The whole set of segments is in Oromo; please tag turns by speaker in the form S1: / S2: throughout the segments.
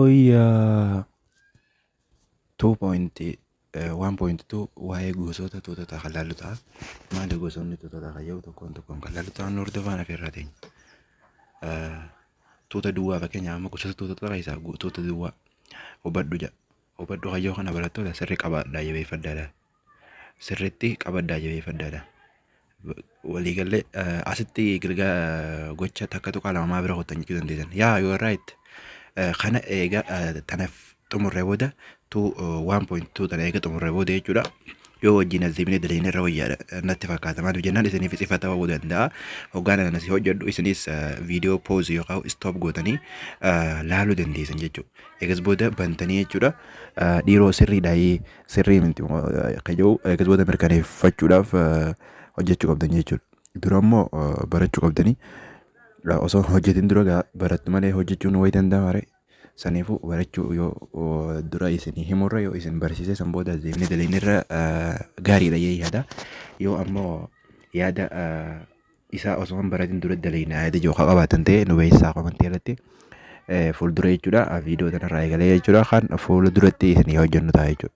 S1: Yooyyaa 2.1.2 waa'ee gosoota tuutotaa kan laallu ta'a. Maali gosoonni tuutotaa kan jedhu tokkoon tokkoon kan laallu ta'a. Nu hordofaan afeerraa teenya. Tuuta duwwaa, fakkeenyaaf amma gosoota tuutotaa keessaa tuuta duwwaa hubadhu jedha. Hubadhu kayyoo kana barattoota sirri qabaadhaa jabeeffadhaadha. Sirriitti qabadhaa jabeeffadhaadha. Waliigallee asitti gilgaa gocha 1.2 maa bira kottan jechuu dandeessan. Yaa, you are right. Kana eega tanaaf xumurree booda, 1.2 tana eega xumurree booda jechuudha. Yoo wajjin as deebinee dalagne irra wayyaadha natti fakkaata. Maaliif jennaan isiniif ifa ta'uu danda'a. Hoggaan ana si hojjedhu isinis viidiyoo pause yookaan stop gootanii laaluu dandeessan jechuudha. Eegas booda bantanii jechuudha. Dhiiroo, sirriidha sirrii miti kan jedhu eegas booda mirkaneeffachuudhaaf hojjechuu qabdan jechuudha. Dura immoo barachuu qabdanii, osoo hojjetin dura barattu malee hojjechuun wayii danda'ama ree? Saniifuu barachuu yoo dura isinii himurra, yoo isin barsiise san booda deemnee dalagne irra gaariidha jee yaada. Yoo ammoo yaada isaa osoo hin baratin dura dalagne yaada jiru qabaatan ta'e, nu beeksisaa komantii irratti. Fuuldura jechuudha, viidiyoo kanarraa eegalee jechuudha, kan fuula duratti isinii hojjennu ta'a jechuudha.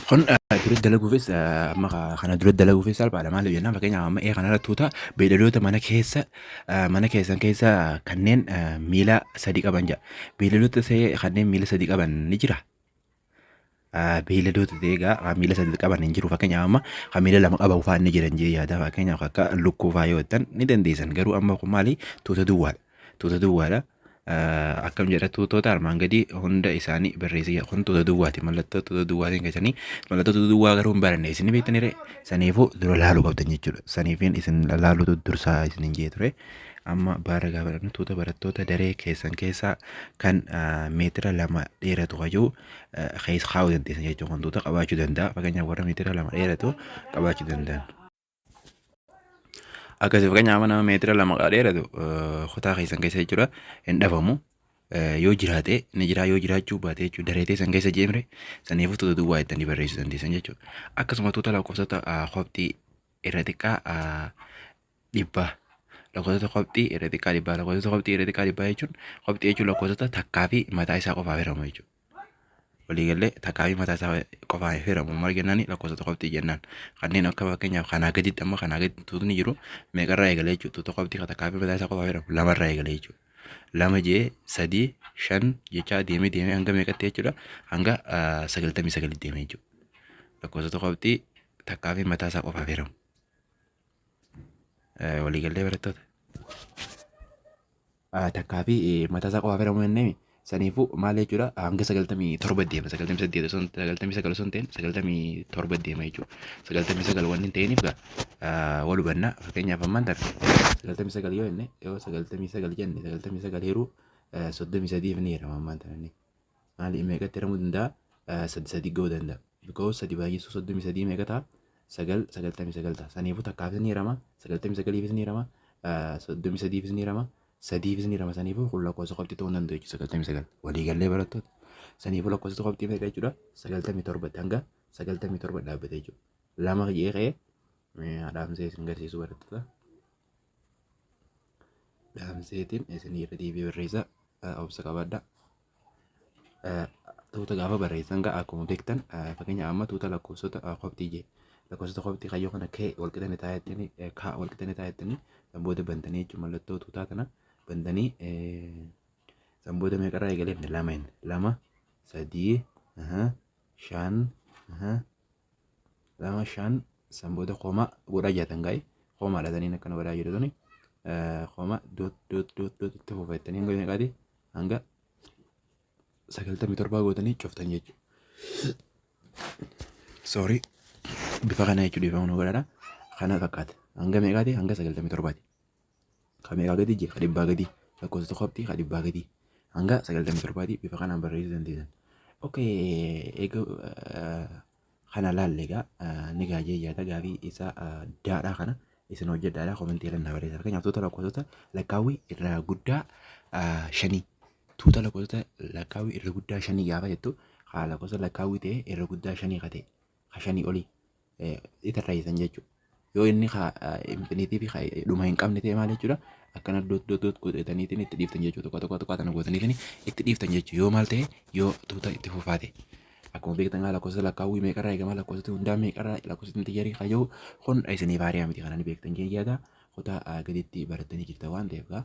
S1: Kun dura dalaguufis, amma kana dura dalaguufis salphaadha. Maaliif jennaan, fakkeenyaaf amma kanarra tuuta beeyladoota mana keessa, mana keessan keessa kanneen miila sadi qaban jedha. Beeyladoota kanneen miila sadi qaban ni jira. Beeyladoota ta'ee egaa miila sadi qaban hin jiru. Fakkeenyaaf amma kan miila lama qaban fa'aa ni jiran jee yaada. Fakkeenyaaf akka lukkuu fa'aa yoo jettan ni dandeessan. Garuu amma kun maali? Tuuta duwwaadha. Tuuta duwwaadha. Akkam jedha? Tuutota armaan gadii hunda isaanii barreessii. Kun tuuta duwwaati. Mallattoo tuuta duwwaatiin keessanii, mallattoo tuuta duwwaa garuu hin baranne, isin beektanii ree? Saniifuu dura laaluu qabdan jechuudha. Saniifiin isin laaluutu dursaa isin jee ture. Amma baara gaafa jedhamu, tuuta barattoota daree keessan keessaa kan meetira 2 dheeratu kajuu keessa kaa'uu dandeessan jechuudha. Kun tuuta qabaachuu danda'a. Fakkeenyaaf warra meetira 2 dheeratu qabaachuu danda'an. Akkasii fakkeenyaaf nama meetira 2 dheeratu kutaa keessan keessa jechuudha hin dhabamu. Yoo jiraate ni jira, yoo jiraachuu baate jechuudha daree teessan keessa jeemre, saniifuu tuuta duwwaa jettanii barreessuu dandeessan jechuudha. Akkasuma tuuta lakkoofsota qobxii irra xiqqaa dhibbaa. Lakkoofsota qobxii irra xiqqaa dhibbaa. Lakkoofsota qobxii irra xiqqaa dhibbaa jechuun, qobxii jechuun lakkoofsota takkaa fi mataa isaa qofaaf hiramu jechuudha. Waliigallee, takkaa fi mataa isaa qofaaf hiramu maal jennaani? Lakkoofsota qobxii jennaan. Kanneen akka fakkeenyaaf kanaa gaditti, amma kanaa gaditti tuutni jiru meeqarraa eegalee jechuudha? Tuuta qobxii kan takkaa fi mataa isaa qofaaf hiramu lamarraa eegalee jechuudha. Lama jee, sadii, shan jechaa deemee deemee hanga meeqatti jechuudha? Hanga 99tti deemee jechuudha. Lakkoofsota qobxii takkaa fi mataa isaa qofaaf hiramu. Waliigallee barattoota? Takkaa fi mataa isaa qofaaf hiramu jennee, saniifuu maal jechuudha? Hanga 97 deema. 98 osoo, 99 osoo hin ta'in 97 deema jechuudha. 99 wanni hin ta'iniif gaa wal hubannaa. Fakkeenyaaf ammaan tana 99 yoo jenne, yoo 99 jenne, 99 hiruu 33f ni hirama. Ammaan tana inni maali, meeqatti hiramuu danda'a? Sadi sadi ga'uu danda'a. Because sadi baay'isuu 33 meeqa ta'a? Sagal, 99 ta'a. Saniifuu takkaafis ni hirama, 99fis ni hirama, 33fis ni hirama, sadiifis ni hirama. Saniifuu kun lakkoofsa qobxii ta'uu hin danda'u jechuudha 99. Waliigallee barattoota? Saniifuu lakkoofsa qobxii meeqa jechuudha? 97tti, hanga 97 dhaabbate jechuudha. Lama jee ka'ee dhaamsee isin garsiisuu barattoota. Dhaamseetiin isin irra deebi'ee barreessa, obsa qabaadha. Tuuta gaafa barreessan gaa akkuma beektan, fakkeenyaaf amma tuuta lakkoofsota qobxii jee, lakkoofsota qobxii kayyoo kana kee walqixa taa'ee jettanii, kaa walqixa taa'ee jettanii, san booda bantanii jechuun mallattoo tuutaa kana bantanii, san booda meeqarraa eegalee? Lama inni lama, sadii, shan, lama, shan, san booda kooma godhaa jaatan gaa'e, koomaadha saniin akkana godhaa jiru tuni, kooma dot dot dot dot itti fufa jettanii hanga meeqaati? Hanga 97 gootanii cuftan jechuudha. Sorry. Bifa kana jechuudha, dhiifama nu godhaadha. Kana fakkaata. Hanga meeqaati? Hanga 97ti. Ka meeqaa gadi jee? Ka dhibbaa gadi. Lakkoofsa qobxii ka dhibbaa gadi. Hanga 97ti bifa kanaan barreessuu dandeessan. Okay, eega kana laalle egaa ni gaajee yaada gaafii isaa daadhaa kana isin hojjedhaadha, komentii irra na barreessa. Fakkeenyaaf tuuta lakkoofsota lakkaawwii irraa guddaa shanii. Tuuta lakkoofsota lakkaawwii irra guddaa shanii gaafa jettu, haa lakkoofsa lakkaawwii ta'e irra guddaa shanii ka ta'e, ka shanii olii itti tarreessan jechuudha. Yoo inni infinity fi dhuma hin qabne ta'e maal jechuudha? Akkana dot dot dot godhataniitiin itti dhiiftan jechuudha. Tokko tokko tokko tana gootaniitiin itti dhiiftan jechuudha. Yoo maal ta'e? Yoo tuuta itti fufaa ta'e. Akkuma beektan gaa lakkoofsa lakkaawwii meeqarraa eegama, lakkoofsoti hundaa meeqarraa, lakkoofsoti integerii kayyoo kun isiniif haariyaa miti, kana ni beektan jeen yaada. Kutaa gaditti barattanii jirta waan ta'eef gaa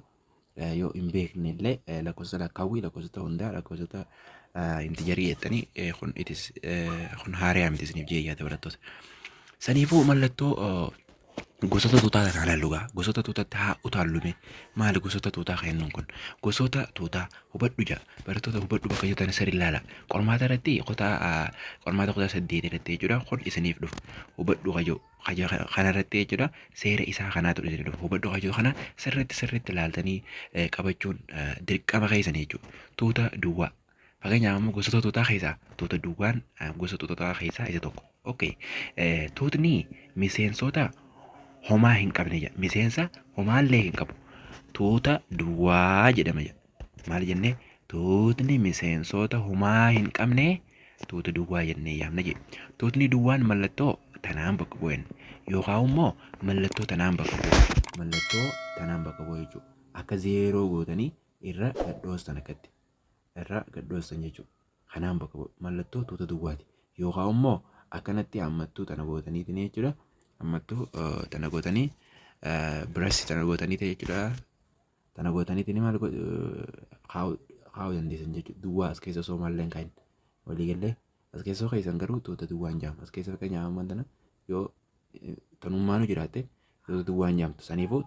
S1: yoo hin beekne illee lakkoofsa lakkaawwii, lakkoofsota hundaa, lakkoofsota integerii jettanii kun itis kun haariyaa miti isiniif jee yaada, barattoota. Saniifuu mallattoo gosoota tuutaa kana ilaallu gaa. Gosoota tuutaatti haa utaallume. Maali gosoota tuutaa kennuun kun? Gosoota tuutaa hubadhu jaa. Barattoota, hubadhu bakka jirtan sirri ilaala. Qormaata irratti, kutaa qormaata kutaa 8 irratti jechuudha, kun isiniif dhufa. Hubadhu kajoo kana irratti jechuudha, seera isaa kanaatu isinii dhufa. Hubadhu kajoo kana sirriitti sirriitti ilaaltanii qabachuun dirqama keessanii jechuudha. Tuuta duwwaa. Fakkeenyaaf ammoo gosoota tuutaa keessaa tuuta duwwaan gosa tuutaa keessaa isa tokko. Okay. Tuutni miseensota homaa hin qabne jedha. Miseensa homaallee hin qabu. Tuuta duwwaa jedhama jedha. Maal jennee? Tuutni miseensota homaa hin qabne tuuta duwwaa jennee yaamna jedhe. Tuutni duwwaan mallattoo tanaan bakka bu'en yookaan immoo mallattoo tanaan bakka bu'u. Mallattoo tanaan bakka bu'u jechuudha. Akka zeeroo gootanii irra gadhoostan, akkatti irra gadhoostan jechuudha. Kanaan bakka bu'u mallattoo tuuta duwwaati. Yookaan immoo akkanatti hammattuu tana gootaniitiin jechuudha. Hammattuu tana gootanii, biras tana gootanii jechuudha. Tana gootaniitiin maal kaa'uu dandeessan jechuudha. Duwwaa as keessa osoo maallee hin kaa'in. Walii gallee? As keessa osoo keessan garuu tuuta duwwaa hin jaamu. As keessa fakkeenyaaf ammaan tana yoo tanummaanuu jiraatte tuuta duwwaa hin jaamtu. Saniifuu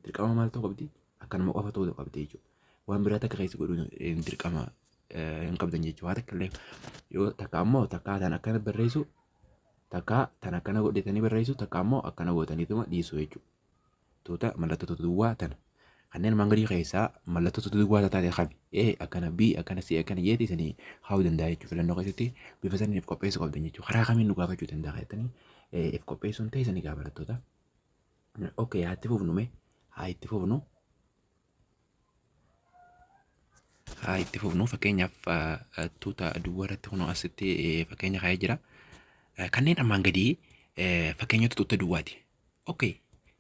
S1: dirqama maal ta'uu qabdi? Akkanuma qofa ta'uu qabdi jechuudha. Waan biraa takka keessa godhuu dirqama hin qabdan jechuudha. Waa takka illee yoo takka ammoo takkaa tan akkana barreessu, takkaa tan akkana godhatanii barreessu, takka ammoo akkana gootaniituma dhiisu jechuudha. Tuuta mallattoo tuuta duwwaa tana. Kanneen armaan gadii keessaa mallattoo tuuta duwwaa taate kami? A akkana, B akkana, C akkana jeeti isinii kaa'uu danda'a jechuudha. Filannoo keessatti bifa saniin if qopheessuu qabdan jechuudha. Karaa kamiin nu gaafachuu danda'a jettanii if qopheessuun teessanii gaa, barattoota. Okay, haa itti fufnu mee. Haa itti fufnu. Haa itti fufnu. Fakkeenyaaf tuuta duwwaa irratti kunoo asitti fakkeenya kaa'ee jira. Kanneen armaan gadii fakkeenyota tuuta duwwaati. Okay.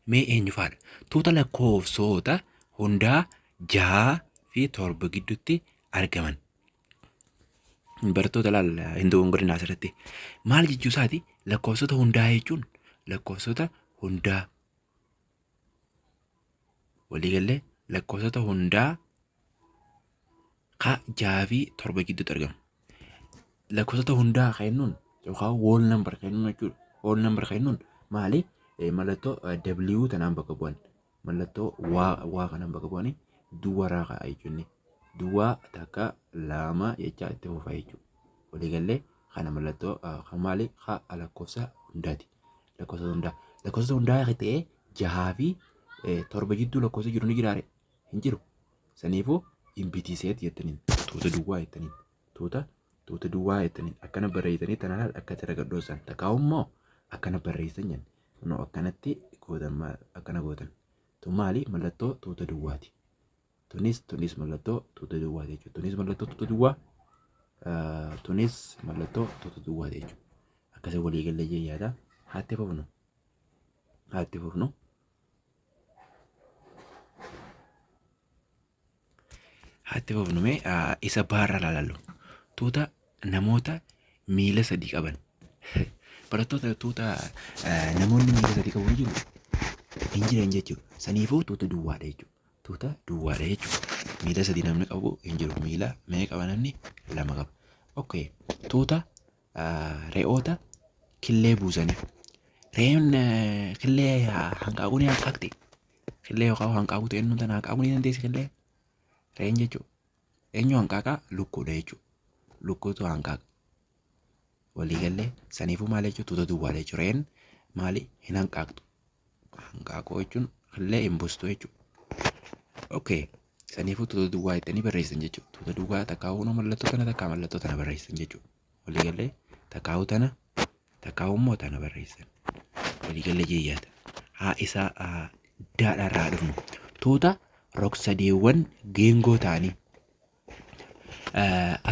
S1: Mee eenyu faadha? Tuuta lakkoofsota hundaa 6 fi 7 gidduutti argaman. Barattoota, laal, hin dogongorinaa asirratti. Maal jechuu isaati? Lakkoofsota hundaa jechuun lakkoofsota hundaa waliigallee lakkoofsota hundaa ka 6 fi 7 gidduutti argamu. Lakkoofsota hundaa kennuun yookaan whole number kennuun jechuudha. Whole number kennuun maali? Mallattoo W tanaan bakka bu'an. Mallattoo waa waa kanaan bakka bu'anii duwwaraa ka'a jechuun. Duwwaa, takka, lama jechaa itti fufa jechuudha. Waliigallee? Kana mallattoo kan maali? Ka lakkoofsa hundaati. Lakkoofsa hundaa. Lakkoofsa hundaa ta'ee 6 fi 7 jidduu lakkoofsa jiru ni jiraare? Hin jiru. Saniifuu empty set jettaniin, tuuta duwwaa jettaniin, tuuta duwwaa jettaniin akkana barreessanii tanaan akka itti ragadhoosan, takkaa immoo akkana barreessan jenne. Kunoo akkanatti gootan, akkana gootan. Tun maali? Mallattoo tuuta duwwaati. Tunis mallattoo tuuta duwwaati jechuudha. Tunis mallattoo tuuta duwwaa. Tunis mallattoo tuuta duwwaati jechuudha. Akkasii walii galee jee yaada. Haa itti fufnu. Haa itti fufnu. Haa itti fufnu mee, isa baarra ilaalallu. Tuuta namoota miila sadii qaban. Barattoota, tuuta namoonni miila sadii qabu ni jiru? Hin jiran jechuudha. Saniifuu tuuta duwwaadha jechuudha. Tuuta duwwaadha jechuudha. Miila sadii namni qabu hin jiru. Miila meeqa qaba namni? Lama qaba. Okay. Tuuta re'oota killee buusanii. Re'een killee hanqaaquu ni hanqaaqxi. Killee yookaan hanqaaquu ta'e tana hanqaaquu ni dandeessi killee. Re'een jechuudha. Eenyu hanqaaqaa? Lukkuudha jechuudha. Lukkuutu hanqaaqa. Waliigallee? Saniifuu maal jechuudha? Tuuta duwwaadha jechuudha. Re'een maali? Hin hanqaaqxu. Hanqaaquu jechuun killee hin buustu jechuudha. Okay. Saniifuu tuuta duwwaa jettanii barreessan jechuudha. Tuuta duwwaa takkaa'uu mallattoo tana, takkaa mallattoo tana barreessan jechuudha. Waliigallee? Takkaa'uu tana, takkaa'uu immoo tana barreessan. Waliigallee jeeyyaata. Haa isa daadhaarraa dhufnu. Tuuta rog-sadeewwan geengoo ta'anii.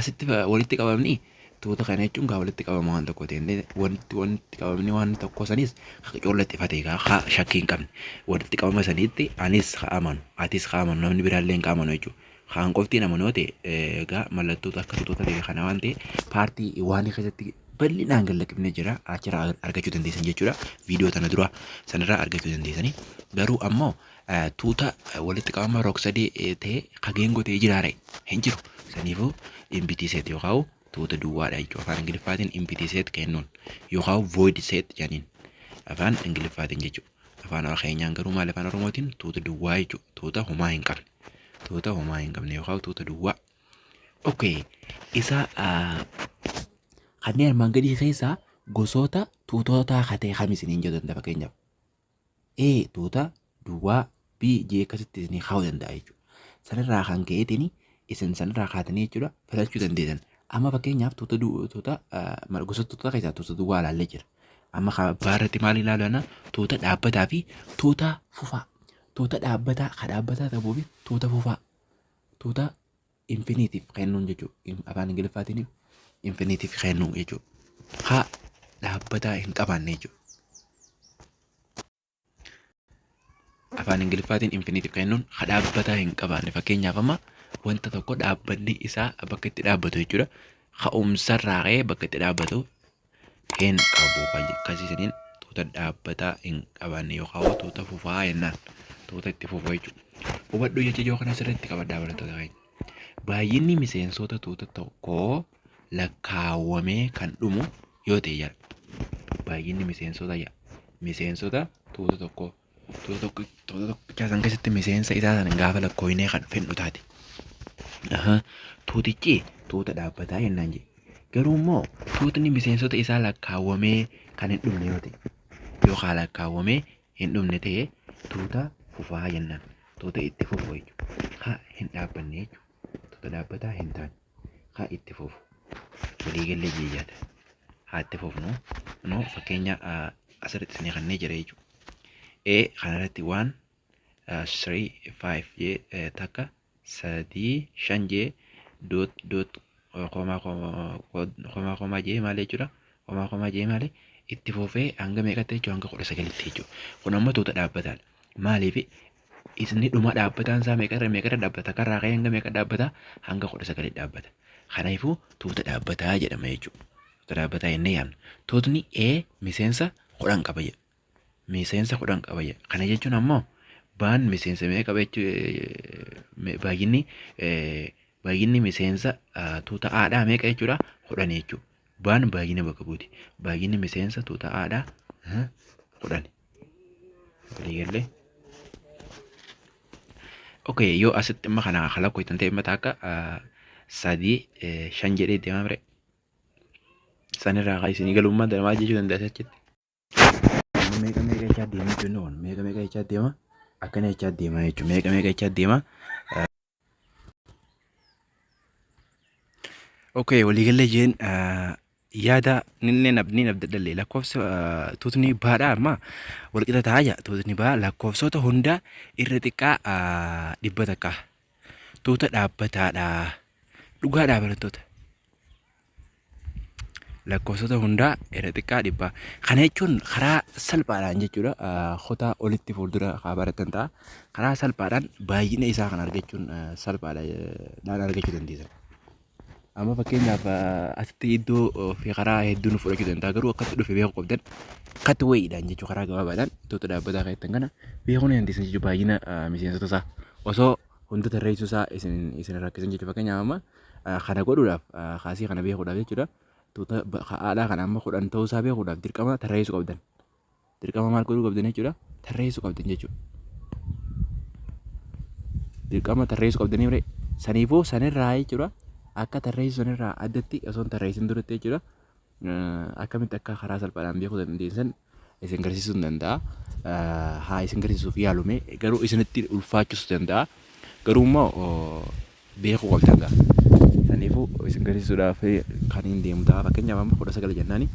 S1: Asitti walitti qabamni Tuuta kana jechuun gaa walitti qabama waan tokko ta'e wanti walitti qabamni waan tokko sanis coolatti ifatee gaa haa shakkii hin qabne walitti qabama sanitti anis haa amanu, atis haa amanu, namni biraallee hin amanu jechuudha. Kaan qoftiin amanu yoo ta'e egaa mallattoo akka tuutota ta'e kana waan ta'e part one keessatti bal'inaan gallaqifnee jira, achirraa argachuu dandeessan jechuudha. Viidiyoo tana dura sanirraa argachuu dandeessanii. Garuu ammoo tuuta walitti qabama rog-sadee ta'e kageengoo ta'e jiraare hin jiru. Saniifuu empty set yookaan tuuta duwwaadha jechuudha. Afaan Ingiliffaatiin empty set kennuun yookaan void set jedhaniin afaan Ingiliffaatiin jechuudha. Afaan keenyaan garuu maal, afaan Oromootiin tuuta duwwaa jechuudha. Tuuta homaa hin qabne. Tuuta homaa hin qabne yookaan tuuta duwwaa. Okay, isa kanneen armaan gadii keessaa gosoota tuutotaa katee kam isiniin jedhu danda'a fakkeenyaaf. A tuuta duwwaa, B, J akkasitti isinii kaa'uu danda'a jechuudha. Sanirraa kan ka'eetiin isin sanirraa kaatanii jechuudha filachuu dandeessan. Amma fakkeenyaaf tuuta tuuta gosoota tuutaa keessaa tuuta duwwaa ilaallee jira. Amma baarratti maal ilaalana? Tuuta dhaabbataa fi tuuta fufaa. Tuuta dhaabbataa ka dhaabbataa ta'uu fi tuuta fufaa. Tuuta infinityiif kennuun jechuudha. Afaan Ingiliffaatiin infinityiif kennuu jechuudha. Haa dhaabbataa hin qabaanne jechuudha. Afaan Ingiliffaatiin infinityiif kennuun haa dhaabbataa hin qabaanne. Fakkeenyaaf amma wanta tokko dhaabbanni isaa bakka itti dhaabbatu jechuudha. Ka'umsarraa ka'ee bakka itti dhaabbatu hin qabu. Akkasiisaniin tuuta dhaabbataa hin qabaanne yookaan tuuta fufaa jennaan. Tuuta itti fufu jechuudha. Hubadhu jecha ijoo kana sirriitti qabadhaa, barattoota keenya. Baay'inni miseensota tuuta tokkoo lakkaawwamee kan dhumu yoo ta'e jedha. Baay'inni miseensota jedha. Miseensota tuuta tokkoo. Tuuta tokko, tuuta tokkichaa san keessatti miseensa isaa sana gaafa lakkooynee kan fedhu taate. Tuutichi tuuta dhaabbataa jennaan jedhe. Garuu immoo tuutni miseensota isaa lakkaawwamee kan hin dhumne yoo ta'e, yookaan lakkaawwamee hin dhumne ta'e, tuuta fufaa jennaan. Tuuta itti fufu jechuudha. Ka hin dhaabbanne jechuudha. Tuuta dhaabbataa hin taane. Ka itti fufu. Waliigallee jiyyaata. Haa itti fufnu. No, fakkeenya asirratti isinii kannee jira jechuudha. A kanarratti one, three, five jee, takka, sadii, shan jee, dot dot, comma comma comma jee maal jechuudha? Comma comma jee maali itti fufee hanga meeqatti jechuudha? Hanga 19tti jechuudha. Kun ammoo tuuta dhaabbataadha. Maaliif isni dhuma dhaabbataan isaa meeqarra meeqarra dhaabbata? Karraa ka'ee hanga meeqa dhaabbata? Hanga 19 dhaabbata. Kanaafuu tuuta dhaabbataa jedhama jechuudha. Tuuta dhaabbataa jennee yaamna. Tuutni A miseensa 10 qaba jedha. Miseensa 10 qaba jedha. Kana jechuun ammoo baan miseensa meeqa qaba jechuudha? Baay'inni miseensa tuuta A'dhaa meeqa jechuudha? 10 jechuudha. Baan baay'ina bakka buuti. Baay'inni miseensa tuuta A'dhaa 10. Waliigallee. Okay, yoo asitti amma kana kalaquu ta'e mataa akka sadii shan jedhee deemaa mire. Sanirraa kan isinii galummaa maal jechuu danda'a achitti? Meeqa meeqa jechaa deema jechuun kun meeqa meeqa jechaa deema, akkana jechaa deema jechuudha. Meeqa meeqa jechaa deema. Okay, waliigallee jeen yaada ninne nabni nabdadhalle lakkoofsa tuutni baadhaa amma walqixa ta'aa jira. Tuutni baa lakkoofsota hunda irra xiqqaa 100 tuuta dhaabbataadha. Dhugaadhaa, barattoota? Lakkoofsota hundaa irra xiqqaa 100. Kana jechuun karaa salphaadhaan jechuudha. Kutaa olitti fuuldura haa baratan ta'a. Karaa salphaadhaan baay'ina isaa kan argachuun salphaadhaan argachuu dandeessan. Amma fakkeenyaaf asitti iddoo fi karaa hedduu nu fudhachuu danda'a, garuu akkatti dhufe beekuu qabdan katti wayiidhaan jechuudha. Karaa gabaabaadhaan tuuta dhaabbataa kan kana beekuu ni dandeessan jechuudha, baay'ina miseensota isaa osoo hunda tarreessuu isaa isin rakkisan jechuudha. Fakkeenyaaf amma kana godhuudhaaf, kaasii kana beekuudhaaf jechuudha, tuuta haadhaa kana amma 10 ta'uu isaa beekuudhaaf dirqama tarreessuu qabdan. Dirqama maal godhuu qabdan jechuudha? Tarreessuu qabdan jechuudha. Dirqama tarreessuu qabdanii mire saniifuu sanirraa jechuudha, akka tarreessuu sanirraa addatti osoo hin tarreessin duratti jechuudha, akkamitti akka karaa salphaadhaan beekuu dandeessan isin garsiisuu hin danda'a. Haa isin garsiisuuf yaalume, garuu isinitti ulfaachuus danda'a. Garuu immoo beekuu qabdan gaa. Saniifuu isin garsiisuudhaaf kan hin deemu ta'a. Fakkeenyaaf amma 19 jennaani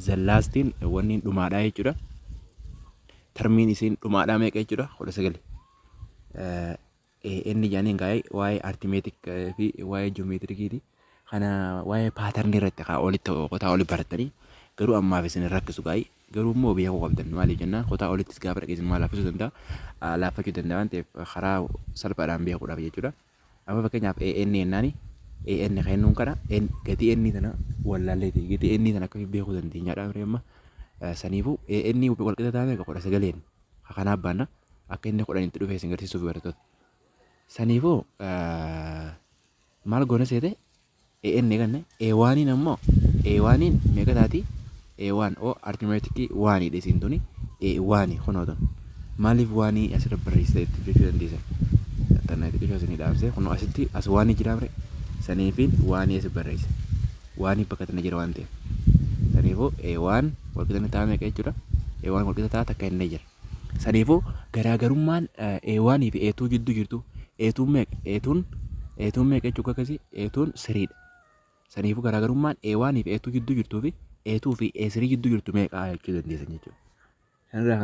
S1: the lastiin wanni dhumaadhaa jechuudha. Termiin isiin dhumaadhaa meeqa jechuudha? 19. Inni jaaniin kaa'ee waa'ee arithmetic fi waa'ee geometriciiti. Kana waa'ee patternii irratti haa olitti kutaa oli barattanii, garuu ammaaf isin rakkisu gaa'ii, garuu immoo beekuu qabdan. Maaliif jennaan, kutaa olittis gaafa dhageessan maal laaffisuu danda'a, laaffachuu danda'a waan ta'eef, karaa salphaadhaan beekuudhaaf jechuudha. Amma fakkeenyaaf AN jennaani, AN kennuun kana gatii N tana wallaalleeti, gatii N tana akkamiin beekuu dandeenyaadha amma. Saniifuu AN walqixa ta'a meeqa? 19. Kanaaf baanna akka inni 10tti dhufee isin agarsiisuuf, barattoota. Saniifuu maal goona seete? AN kanne A1 ammoo A1 meeqa taati? A1 o arithmetic oneiidha isiin tuni. A1 kunoo tun maaliif oneii asirra barreessite jechuu dandeessan. Tana xiqqishoo isinii dhaamsee, kunoo asitti as oneii jira mire, saniifiin oneii asi barreesse, oneii bakka tana jira waan ta'eef. Saniifuu A1 walqixa ta'a meeqa jechuudha? A1 walqixa ta'a takka inni jira. Saniifuu garaagarummaan A1 fi A2 jidduu jirtu, A2 meeqa? A2 meeqa jechuudha akkasii? A2 threeidha. Saniifuu garaagarummaan A1 fi A2 jidduu jirtuu fi A2 fi A3 jidduu jirtu meeqa jechuu dandeessan jechuudha. Kanarraa